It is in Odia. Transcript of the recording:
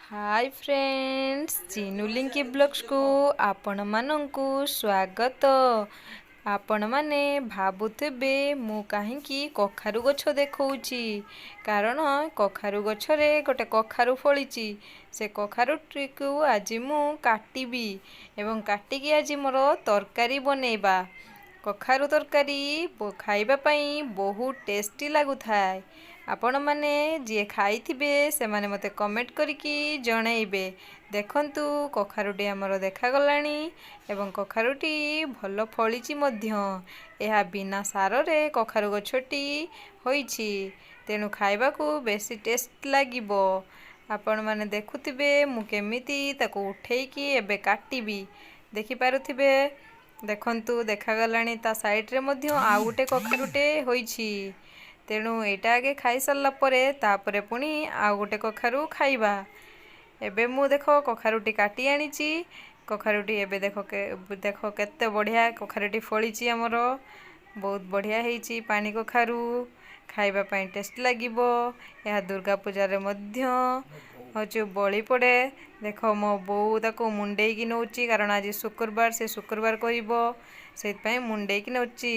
ହାଇ ଫ୍ରେଣ୍ଡସ୍, ଚିନୁ ଲିଙ୍କି ବ୍ଲଗ୍ସକୁ ଆପଣମାନଙ୍କୁ ସ୍ୱାଗତ। ଆପଣମାନେ ଭାବୁଥିବେ ମୁଁ କାହିଁକି କଖାରୁ ଗଛ ଦେଖାଉଛି। କାରଣ କଖାରୁ ଗଛରେ ଗୋଟେ କଖାରୁ ଫଳିଛି। ସେ କଖାରୁଟିକୁ ଆଜି ମୁଁ କାଟିବି ଏବଂ କାଟିକି ଆଜି ମୋର ତରକାରୀ ବନେଇବା। କଖାରୁ ତରକାରୀ ଖାଇବା ପାଇଁ ବହୁତ ଟେଷ୍ଟି ଲାଗୁଥାଏ। ଆପଣମାନେ ଯିଏ ଖାଇଥିବେ, ସେମାନେ ମୋତେ କମେଣ୍ଟ କରିକି ଜଣାଇବେ। ଦେଖନ୍ତୁ, କଖାରୁଟି ଆମର ଦେଖାଗଲାଣି ଏବଂ କଖାରୁଟି ଭଲ ଫଳିଛି ମଧ୍ୟ। ଏହା ବିନା ସାରରେ କଖାରୁ ଗଛଟି ହୋଇଛି, ତେଣୁ ଖାଇବାକୁ ବେଶୀ ଟେଷ୍ଟ ଲାଗିବ। ଆପଣମାନେ ଦେଖୁଥିବେ ମୁଁ କେମିତି ତାକୁ ଉଠେଇକି ଏବେ କାଟିବି। ଦେଖିପାରୁଥିବେ। ଦେଖନ୍ତୁ, ଦେଖାଗଲାଣି। ତା ସାଇଡ଼ରେ ମଧ୍ୟ ଆଉ ଗୋଟେ କଖାରୁଟେ ହୋଇଛି। ତେଣୁ ଏଇଟା ଆଗେ ଖାଇସାରିଲା ପରେ ତାପରେ ପୁଣି ଆଉ ଗୋଟେ କଖାରୁ ଖାଇବା। ଏବେ ମୁଁ ଦେଖ କଖାରୁଟି କାଟି ଆଣିଛି। କଖାରୁଟି ଏବେ ଦେଖ, ଦେଖ କେତେ ବଢ଼ିଆ କଖାରୁଟି ଫଳିଛି ଆମର। ବହୁତ ବଢ଼ିଆ ହେଇଛି। ପାଣି କଖାରୁ ଖାଇବା ପାଇଁ ଟେଷ୍ଟ ଲାଗିବ। ଏହା ଦୁର୍ଗା ପୂଜାରେ ମଧ୍ୟ ହେଉଛି ବଳି ପଡ଼େ। ଦେଖ, ମୋ ବୋଉ ତାକୁ ମୁଣ୍ଡେଇକି ନେଉଛି, କାରଣ ଆଜି ଶୁକ୍ରବାର, ସେ ଶୁକ୍ରବାର କରିବ, ସେଇଥିପାଇଁ ମୁଣ୍ଡେଇକି ନେଉଛି।